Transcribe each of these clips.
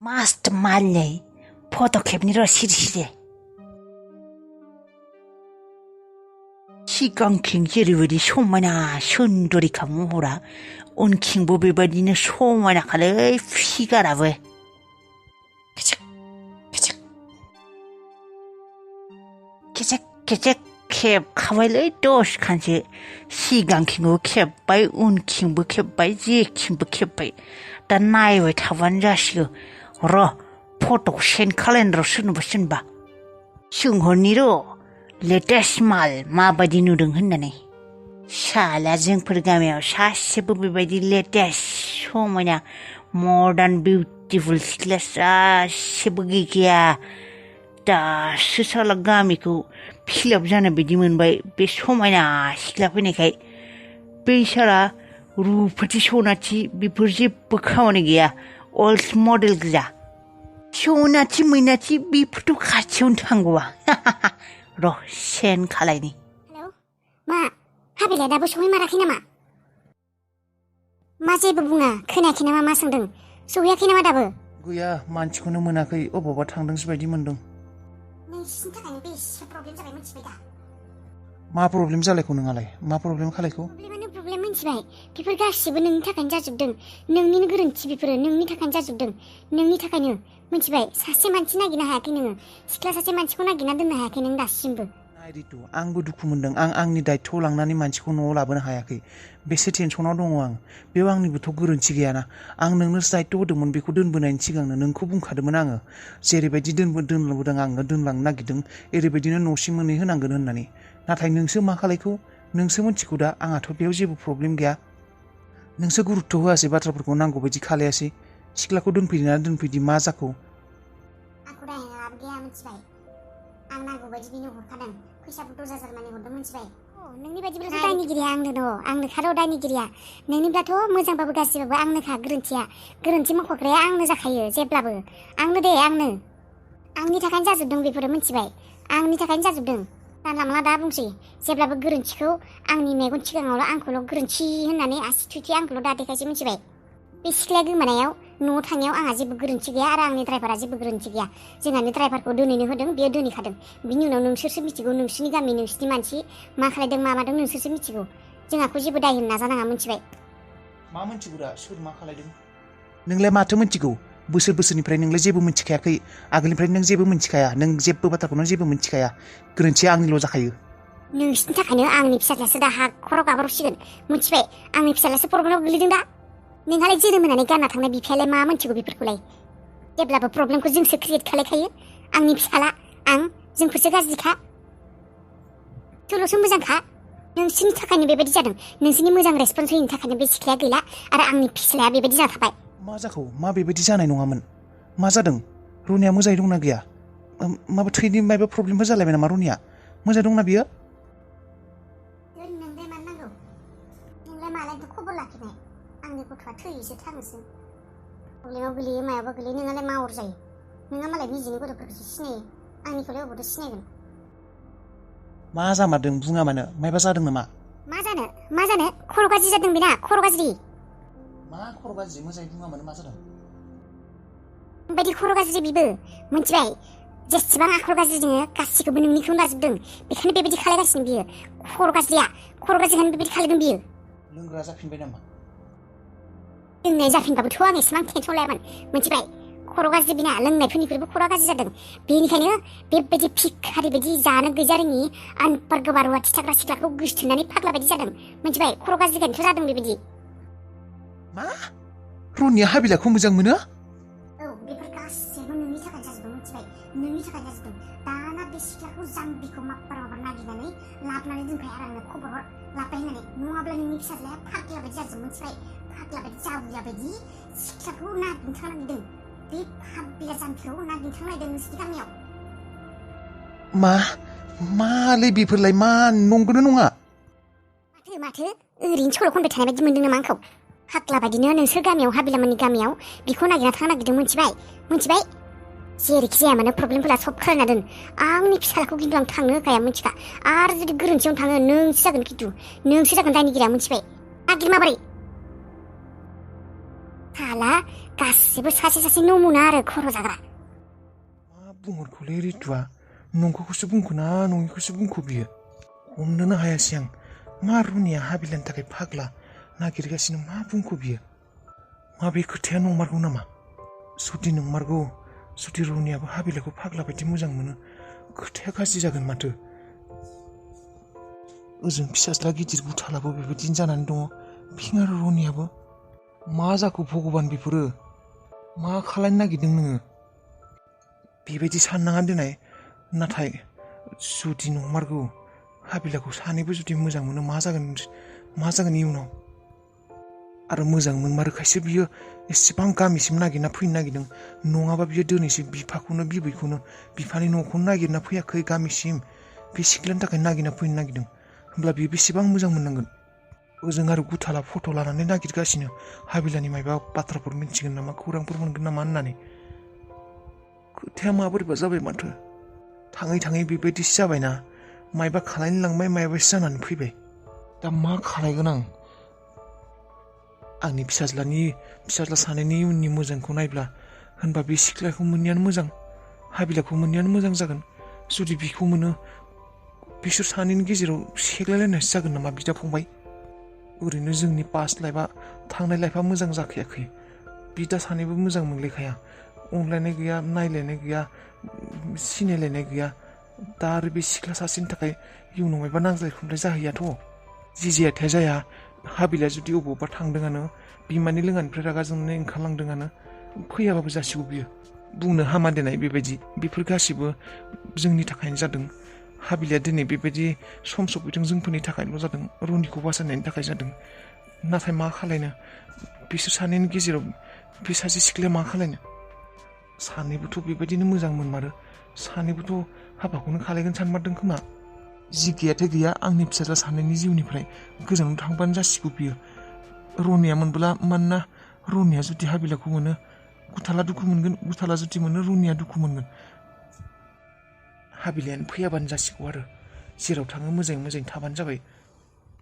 Mast malnyai foto खेबनि र' सिरि सिगांथिं जेरैबायदि समायना सुन्दरिखा महरा उनथिंबो बेबायदिनो समायनाखालै फिगाराबो खेचेक खेबखाबायलै 10 खानसो सिगांथिंबो खेबबाय उनथिंबो खेबबाय जेथिंबो खेबबाय दा नायबाय थाबानो जासिगौ र' फट'खौ सेन्ड खालायनो र' सोरनोबा सोंहरनि र' लेटेस्ट माल माबायदि नुदों होननानै साला जोंफोर गामियाव सासेबो बेबायदि लेटेस्ट समायना मडार्न बिउटिफुल सिख्ला सासेबो गैखाया दासो साला गामिखौ फिलाप जानाय बायदि मोनबाय बे समायना सिख्ला फैनायखाय बै साला रुपथि सनाथि बेफोर जेबो खामानि गैया अल्ड मडेल गोजा सनाथि मैनाथि बेफोरथ' खाथियावनो थांगौआ र' सेन्ड खालायनि हेलौ मा हाबिला दाबो सहैमाराखै नामा मा जेबो बुङा खोनायाखै नामा मा सोंदों सहैयाखै नामा दाबो गैया मानसिखौनो मोनाखै अबावबा थांदोंसो बायदि मोनदों नोंसिनि थाखायनो बेसे प्रब्लेम जाबाय मिथिबाय दा मा प्रब्लेम जालायखौ नोंहालाय मा प्रब्लेम खालायखौ प्रब्लेमानो प्रब्लेम मिथिबाय बेफोर गासिबो नोंनि थाखायनो जाजोबदों नोंनिनो गोरोन्थि बेफोरो नोंनि थाखायनो जाजोबदों नोंनि थाखायनो मिथिबाय सासे मानसि नागिरनो हायाखै नोङो सिख्ला सासे मानसिखौ नागिरना दोननो हायाखै नों दासिमबो नाय रितु आंबो दुखु मोनदों आं आंनि दायित्व लांनानै मानसिखौ न'आव लाबोनो हायाखै बेसे टेनसनाव दङ आं बेयाव आंनिबोथ' गोरोन्थि गैयाना आं नोंनो दायित्व होदोंमोन बेखौ दोनबोनायनि सिगांनो नोंखौ बुंखादोंमोन आङो जेरैबायदि दोनबोदों आङो दोनलांनो नागिरदों ओरैबायदिनो न'सिम मोनहैहोनांगोन होननानै नाथाय नोंसो मा खालायखौ नोंसो मिथिगौ दा आंहाथ' बेयाव जेबो प्रब्लेम गैया नोंसो गुरुत्व होआसै बाथ्राफोरखौ नांगौ बायदि खालायासै सिख्लाखौ दोनफैदोंना दोनफैदि मा जाखौ आंखौ दायना गैया मिथिबाय आं नांगौ बायदि बिनो हरखादों फैसाबो 10,000 मानि हरदों मिथिबाय नोंनि बायदिब्लाथ' दायनिगिरिया आंनो दङ आंनोखा दायनिगिरिया नोंनिब्लाथ' मोजांबाबो गाज्रिबाबो आंनोखा गोरोन्थि मावख'ग्राया आंनो जाखायो जेब्लाबो आंनो दे आंनो आंनि थाखायनो जाजोबदों बेफोरो मिथिबाय आंनि थाखायनो जाजोबदों जानला मानला दा बुंसै जेब्लाबो गोरोन्थिखौ आंनि मेगन सिगाङावल' आंखौल' गोरोन्थि होननानै आसि थुथि आंखौल' दा देखायसै मिथिबाय बे सिख्लाया गोमानायाव न'आव थांनायाव आंहा जेबो गोरोन्थि गैया आरो आंनि ड्राइभारा जेबो गोरोन्थि गैया जोंहानि ड्राइभारखौ दोनैनो होदों बेयो दोनैखादों बिनि उनाव नोंसोरसो मिथिगौ नोंसिनि गामि नोंसिनि मानसि मा खालायदों मा मादों नोंसोरसो मिथिगौ जोंहाखौ जेबो दाय होनो नाजानाङा मिथिबाय मा मिथिगौरा सोर मा खालायदों नोंलाय माथो मिथिगौ बोसोरनिफ्राय नोंलाय जेबो मिथिखायाखै आगोलनिफ्राय नों जेबो मिथिखाया नों जेबो बाथ्राखौनो जेबो मिथिखाया गोरोन्थिया आंनिल' जाखायो नोंसिनि थाखायनो आंनि फिसाज्लायासो दा हाखराव गाब्रबसिगोन मिथिबाय आंनि फिसाज्लायासो प्रब्लेमाव गोलैदों दा नोंहालाय जोनोम होनानै गानना थांनाय बिफायालाय मा मिथिगौ बेफोरखौलाय जेब्लाबो प्रब्लेमखौ जोंसो क्रिएट खालायखायो आंनि फिसाला आं जोंफोरसो गाज्रिखा थोल'सो मोजांखा नोंसिनि थाखायनो बेबायदि जादों नोंसिनि मोजां रेसपन्स होयिनि थाखायनो बे सिख्लाया गैला आरो आंनि फिसालाया बेबायदि जाना थाबाय मा जाखौ मा बेबायदि जानाय नङामोन मा जादों रनिया मोजाङै दंना गैया माबा थैनि माबा प्रब्लेमफोर जालायबाय नामा रनिया मोजां दंना बियो नोंलाय मानो नांगौ नोंलाय मालायनिथ' खबर लाखिनाय आंनि गथ'आ थैयोसो थाङोसो प्रब्लेमाव गोलैयो मायावबा गोलैयो नोंहालाय मा अरजायो नोंहा मालाय निजिनि गथ'फोरखौसो सिनायो आंनिखौलाय अबावथो सिनायगोन मा जामारदों बुङा मानो मायबा जादों नामा मा जानो खर' गाज्रि जादों बेना खर' गाज्रि मा खर' गाज्रि मोजाङै बुङा मानो मा जादों बायदि खर' गाज्रि बिबो मिथिबाय जेसेबां आखल गाज्रि जोङो गासिखौबो नोंनिखौनो लाजोबदों बेखायनो बेबायदि खालायगासिनो बियो खर' गाज्रिखायनो बेबायदि खालायदों बियो लोंग्रा जाफिनबाय नामा लोंनाय जाफिनबाबोथ' आं एसेबां टेनसन लायामोन मिथिबाय खर' गाज्रि बिना लोंनायफोरनिफ्रायबो खर'आ गाज्रि जादों बेनिखायनो बेबायदि फिखारि बायदि जानो गैजा रोङि आनपार गोबार रुवाथि थाग्रा सिख्लाखौ गोसोथोननानै फाग्ला बायदि जादों मिथिबाय खर' गाज्रिखायनोथ' जादों बेबायदि मा रनिया हाबिलाखौ मोजां मोनो औ बेफोर गासैबो नोंनि थाखाय जाजोबदों मिथिबाय नोंनि थाखाय जाजोबदों दाना बे सिख्लाखौ जाम्बिखौ माब्बार नागिरनानै लाबोनानै दोनबाय आरो आंनो खबर हर लाबोबाय होननानै नङाब्ला नोंनि फिसाज्लाया फाग्ला बायदि जाजोब मिथिबाय फाग्ला बायदि जावलिया बायदि सिख्लाखौ नागिरनो थांनागिरदों बे हाबिला जाम्बिखौ नागिरनो थांनागिरदों नोंसिनि गामियाव मालै बेफोरलाय मा नंगौना नङा माथो ओरैनो सल' खनबाय थानाय बायदि मोनदों नामा आंखौ फाग्ला बायदिनो नोंसोर गामियाव हाबिलामोननि गामियाव बिखौ नागिरना थांनो नागिरदों मिथिबाय जेरैखि जाया मानो प्रब्लेमफोरा सल्भ खालामना दोन आंनि फिसालाखौ खिन्थु आं थांनो होखाया मिथिखा आरो जुदि गोरोन्थियावनो थाङो नोंसो जागोन दायनिगिरिया मिथिबाय नागिर माबोरै साला गासिबो सासे सासे नमुना आरो खर' जाग्रा। मा बुंहरखौलै रितुआ नंगौखौसो बुंखो ना नङिखौसो बुंखो बियो हमनोनो हायासै आं मा रुनिया हाबिलानि थाखाय फाग्ला नागिरगासिनो मा बुंखो बियो मा बे खोथाया नंमारगौ नामा जुदि नंमारगौ जुदि रुनियाबो हाबिलाखौ फाग्ला बायदि मोजां मोनो खोथाया गाज्रि जागोन माथो ओजों फिसाज्ला गिदिर गुथालाबो बेबायदिनो जानानै दङ फिन आरो रुनियाबो मा जाखो भगबान बेफोरो मा खालामनो नागिरदों नोङो बेबायदि साननाङा दोननाय नाथाय जुदि नंमारगौ हाबिलाखौ सानैबो जुदि मोजां मोनो मा जागोन इयुनाव आरो मोजां मोनमारोखायसो बियो एसेबां गामिसिम नागिरना फैनो नागिरदों नङाबा बियो दिनैसो बिफाखौनो बिबैखौनो बिफानि न'खौनो नागिरना फैयाखै गामिसिम बे सिख्लानि थाखाय नागिरना फैनो नागिरदों होमब्ला बियो बेसेबां मोजां मोननांगोन ओजों आरो गुथाला फट' लानानै नागिरगासिनो हाबिलानि मायबा बाथ्राफोर मिन्थिगोन नामा खौरांफोर मोनगोन नामा होननानै खोथाया माबोरैबा जाबाय माथो थाङै थाङै बेबायदिसो जाबायना मायबा खालायनो लांबाय मायबासो जानानै फैबाय दा मा खालायगोन आं आंनि फिसाज्ला सानैनि उननि मोजांखौ नायब्ला होनबा बे सिख्लाखौ मोननायानो मोजां हाबिलाखौ मोननायानो मोजां जागोन जुदि बिखौ मोनो बिसोर सानैनि गेजेराव सेलायलायनायसो जागोन नामा बिदा फंबाय ओरैनो जोंनि पास्ट लाइफआ थांनाय लाइफआ मोजां जाखायाखै बिदा सानैबो मोजां मोनलायखाया अनलायनाय गैया नायलायनाय गैया सिनायलायनाय गैया दा आरो बे सिख्ला सासेनि थाखाय इयुनाव मायबा नांज्लाय खमलाय जाहैयाथ' जि जायाथाय जाया हाबिला जुदि अबावबा थांदोंआनो बिमानि लोंनायनिफ्राय रागा जोंनानै ओंखारलांदोंआनो फैयाबाबो जासिगौ बियो बुंनो हामा देनाय बेबायदि बेफोर गासिबो जोंनि थाखायनो जादों हाबिलाया दिनै बेबायदि सम सफैदों जोंफोरनि थाखायल' जादों रनिखौ बासायनायनि थाखाय जादों नाथाय मा खालायनो बिसोर सानैनि गेजेराव बे सासे सिख्लाया मा खालायनो सानैबोथ' बेबायदिनो मोजां मोनमारो सानैबोथ' हाबाखौनो खालायगोन सानमारदों खोमा जि गैयाथाय गैया आंनि फिसाज्ला सानैनि जिउनिफ्राय गोजानाव थांबानो जासिगौ बियो रनिया मोनब्ला मानोना रनिया जुदि हाबिलाखौ मोनो गुथाला दुखु मोनगोन गुथाला जुदि मोनो रनिया दुखु मोनगोन हाबिलायानो फैयाबानो जासिगौ आरो जेराव थाङो मोजाङै मोजां थाबानो जाबाय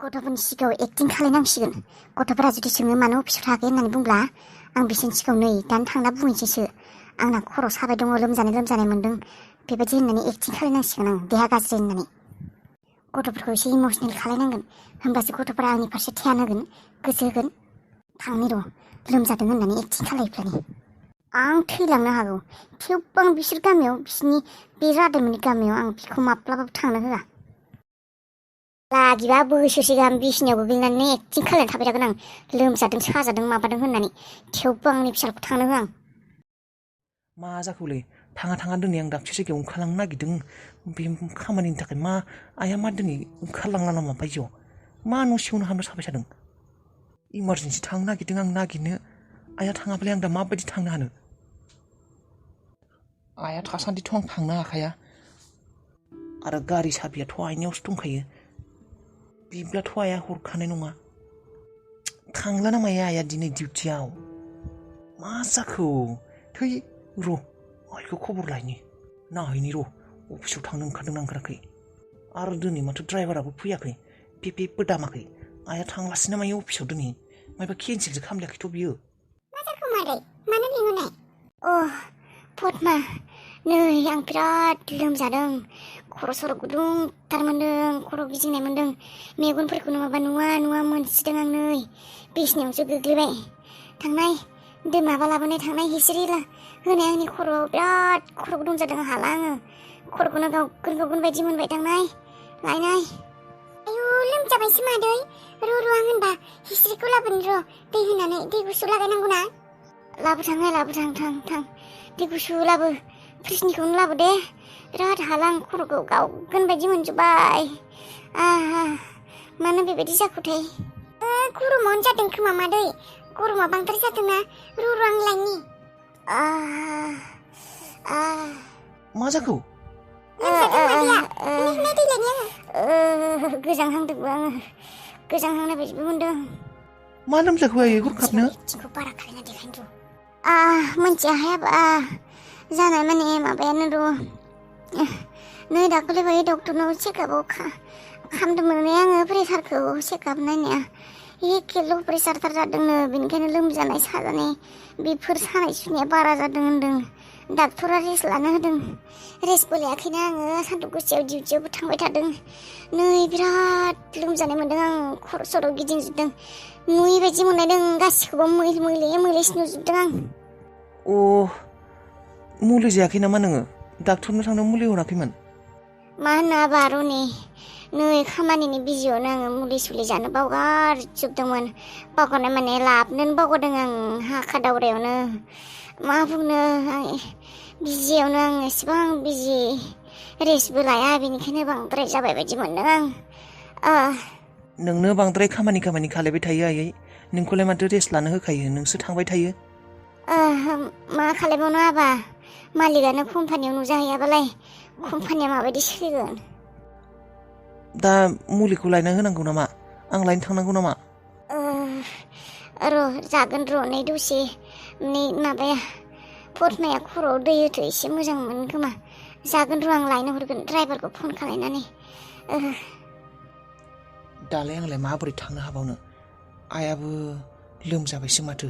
गथ'फोरनि सिगाङाव एक्टिं खालायनांसिगोन गथ'फोरा जुदि सोङो मानो अफिसाव थाखै होननानै बुंब्ला आं बिसोरनि सिगाङाव नै दानो थांना बुंहैसैसो आंना खर' साबाय दङ लोमजानाय मोन्दों बेबायदि होननानै एक्टिं खालायनांसिगोन आं देहा गाज्रि होननानै गथ'फोरखौ एसे इमसनेल खालायनांगोन होमबासो गथ'फोरा आंनि फारसे ध्यान होगोन गोसो होगोन थांनि र' लोमजादों होननानै एक्टिं खालायफ्लानि आं थैलांनो हागौ थेवबो आं बिसोर गामियाव बिसोरनि बे रादैमोननि गामियाव आं बिखौ माब्लाबाबो थांनो होआ लागिबा बोसोरसे गाहाम बिसिनायाव गोग्लैनानै एक्टिं खालायनानै थाबाय थागोन आं लोमजादों साजादों माबादों होननानै थेवबो आंनि फिसाखौ थांनो होआ आं मा जाखौलै थाङा दिनै आं दाबसे जायगायाव ओंखारलांनो नागिरदों बे खामानिनि थाखाय मा आइया मा दिनै ओंखारलांला नामा बायजोआव मा न' सिङावनो हाबना थाबाय थादों इमारजेन्सि थांनो नागिरदों आं नागिरनो आइया थाङाब्लालाय आं दा माबायदि थांनो हानो आइया थासान्दिथ' आं थांनो हाखाया आरो गारि साबियाथ' आइनियावसो दंखायो बिब्लाथ' आइया हरखानाय नङा थांला ना माया आइया दिनै डिउटियाव मा जाखो थै र' आइखौ खबर लायनि नायहैनि र' अफिसाव थांनो ओंखारदोंना ओंखाराखै आरो दिनै माथो ड्राइभाराबो फैयाखै पेबो दामाखै आइया थांलासिनो मायो अफिसाव दिनै मायबा केन्सेलसो खालामलायाखैथ' बियो मा जाखो मादै मानो लिंहरनाय पद्मा नै आं बिराद लोमजादों खर' सर' गुदुंथार मोन्दों खर' गिदिंनाय मोन्दों मेगनफोरखौ नङाबा नुवा मोनसिदों आं नै बिसिनायावसो गोग्लैबाय थांनाय दै माबा लाबोनाय थांनाय हिस्रि होनाय आंनि खर'आव बिराद खर' गुदुं जादों हाला आङो खर'खौनो गावगोन बायदि मोनबाय थांनाय लायनाय आयु लोमजाबायसो मादै र' आं होनबा हिस्रिखौ लाबोनि र' दै होनानै दै गुसु लागायनांगौ ना थां दै गुसु लाबो फ्रिजनिखौनो लाबो दे बिराद हाला आं खर'खौ गावगोन बायदि मोनजोब्बाय मानो बेबायदि जाखोथाय गरमावनो जादों खोमा मादै गरमा बांद्राय जादोंना र' आं लायनि मा जाखो गोजांहांदोंबो आङो गोजांहांनाय बायदिबो मोनदों मा लोमजाखो आयै हरखाबनो एक्टिंखौ बारा खालायना देखायनो मोनथिया हायाबा जानाय माने माबायानो र' नै दाखालि बायदि डक्टरनाव चेकआपआव खालामदोंमोन आङो प्रेसारखौ चेकआप नायनाया एखे ल' प्रेसारथार जादोंनो बेनिखायनो लोमजानाय साजानाय बेफोर सानाय सुनाया बारा जादों होनदों डाक्टरा रेस्ट लानो होदों रेस्टबो लायाखैना आङो सान्दुं गोसायाव डिउटियावबो थांबाय थादों नै बिराद लोमजानाय मोन्दों आं खर' सर' गिदिंजोबदों नुयै बायदि मोनलायदों गासिखौबो मैलेसो नुजोबदों आं अ मुलि जायाखै नामा नोङो डाक्टरनो थांनो मुलि हराखैमोन मा होननो आबा रनि नै खामानिनि बिजियावनो आङो मुलि सुलि जानो बावगारजोबदोंमोन बावगारनाय माने लाबोनोनो बावगारदों आं हाखा दावरायावनो मा बुंनो बिजियावनो आं एसेबां बिजि रेस्टबो लाया बेनिखायनो बांद्राय जाबाय बायदि मोनदों आं नोंनो बांद्राय खामानि खालायबाय थायो आयै नोंखौलाय माथो रेस्ट लानो होखायो नोंसो थांबाय थायो मा खालायबावनो आबा मालिकआनो कम्पानियाव नुजाहैयाबालाय कम्पानिया माबायदि सोलिगोन दा मुलिखौ लायना होनांगौ नामा आं लायनो थांनांगौ नामा र' जागोन र' नै दसे नै माबाया फटमाया खर'आव दै होथो एसे मोजां मोनो खोमा जागोन र' आं लायनो हरगोन ड्राइभारखौ फन खालायनानै दालाय आंलाय माबोरै थांनो हाबावनो आइयाबो लोमजाबायसो माथो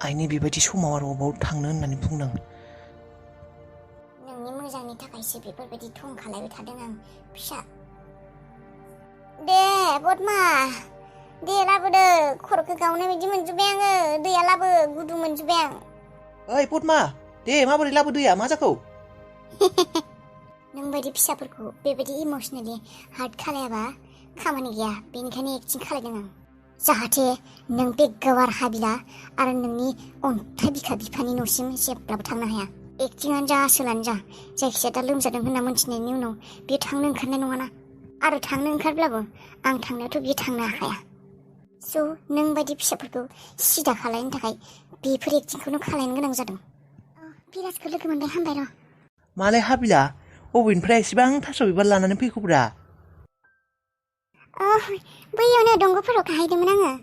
आइनि बेबायदि समाव आरो अबाव थांनो होननानै बुंदों नोंनि मोजांनि थाखायसो बेफोरबायदि थं खालायबाय थादों आं फिसा दे बदमा दे लाबोदो खर'खौ गावनाय बायदि मोनजोब्बाय आङो दैया लाबो गुदुं मोनजोब्बाय आं ओइ पदमा दे माबोरै लाबो दैया मा जाखौ नों बायदि फिसाफोरखौ बेबायदि इमसनेलि हार्ट खालायाबा खामानि गैया बेनिखायनो एक्टिं खालायदों आं जाहाथे नों बे गावार हाबिला आरो नोंनि अन्थाइ बिखा बिफानि न'सिम जेब्लाबो थांनो हाया एक्टिंआनो जा आसोलानो जा जायखिजाया दा लोमजादों होनना मोनथिनायनि उनाव बियो थांनो ओंखारनाय नङाना आरो थांनो ओंखारब्लाबो आं थांनायावथ' बियो थांनो हाखाया स' नों बायदि फिसाफोरखौ सिदा खालायनो थाखाय बेफोर एक्टिंखौनो खालायनो गोनां जादों बिराजखौ लोगो मोनबाय हामबाय र' मालाय हाबिला बबेनिफ्राय एसेबां थास' बिबार लानानै फैखोब्रा बैयावनो दंग'फोराव गाहैदोंमोन आङो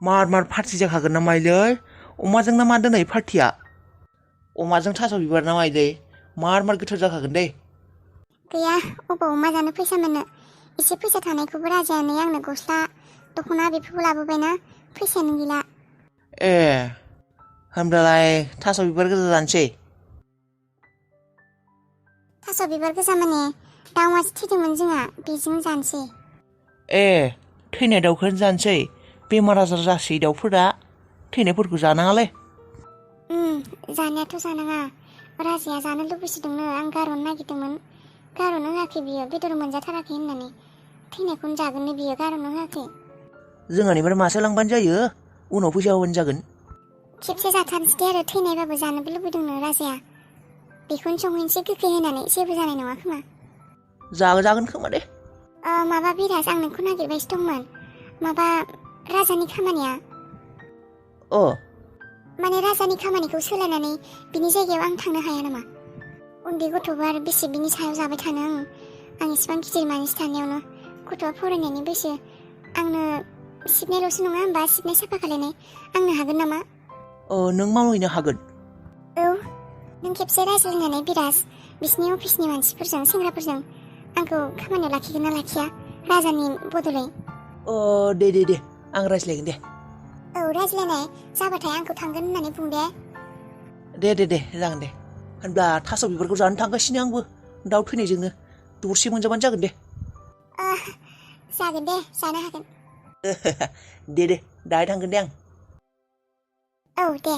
मार पार्टि जाखागोन ना माइलै अमाजों ना मा दोनै पार्टिया अमाजों थास' बिबार ना माइलै मार गोथार जाखागोन दे गैया अबाव अमा जानो फैसा मोननो एसे फैसा थानायखौबो राजायानो आंनो गस्ला दख'ना बेफोरखौ लाबोबायना फैसायानो गैला ए होमब्लालाय थास' बिबार गोजा जानोसै थास' बिबार गोजा माने दाउ मासे थैदोंमोन जोंहा बेजों जानोसै ए थैनाय दाउखौनो जानोसै बेमार आजार जासै दाउफोरा थैनायफोरखौ जानाङालै जानायाथ' जानाङा राजाया जानो लुबैसोदोंनो आं गारहरनो नागिरदोंमोन गारहरनो होआखै बियो बेदर मोनजाथाराखै होननानै थैनायखौनो जागोननो बियो गारहरनो होआखै जोंहानिफ्राय मासे लांबानो जायो उनाव फैसा होबानो जागोन खेबसे जाथारनोसै आरो थैनायबाबो जानोबो लुबैदोंनो राजाया बेखौनो संहैनोसै गोखै होनानै जेबो जानाय नङा खोमा जागोन खोमा दे माबा बिराज आं नोंखौ नागिरबायसो दंमोन माबा राजानि खामानिया माने राजानि खामानिखौ सोलायनानै बिनि जायगायाव आं थांनो हाया नामा उन्दै गथ'बो आरो बेसे बिनि सायाव जाबाय थानो आं इसिबां गिदिर मानसि थानायावनो गथ'आ फरायनायनि बैसो आंनो सिबनायल'सो नङा होमबा सिबनाय साफा खालायनाय आंनो हागोन नामा नों मावहैनो हागोन औ नों खेबसे रायज्लायनानै बिराज बिसिनि अफिसनि मानसिफोरजों सेंग्राफोरजों आंखौ खामानियाव लाखिगोन ना लाखिया राजानि बदलै दे आं रायज्लायगोन दे औ रायज्लायनाय जाबाथाय आंखौ थांगोन होननानै बुं दे जागोन दे होनब्ला थास' बिबारखौ जानो थांगासिनो आंबो दाउ थैनायजोंनो दरसे मोनजाबानो जागोन दे जागोन दे जानो हागोन दे दाहाय थांगोन दे आं औ दे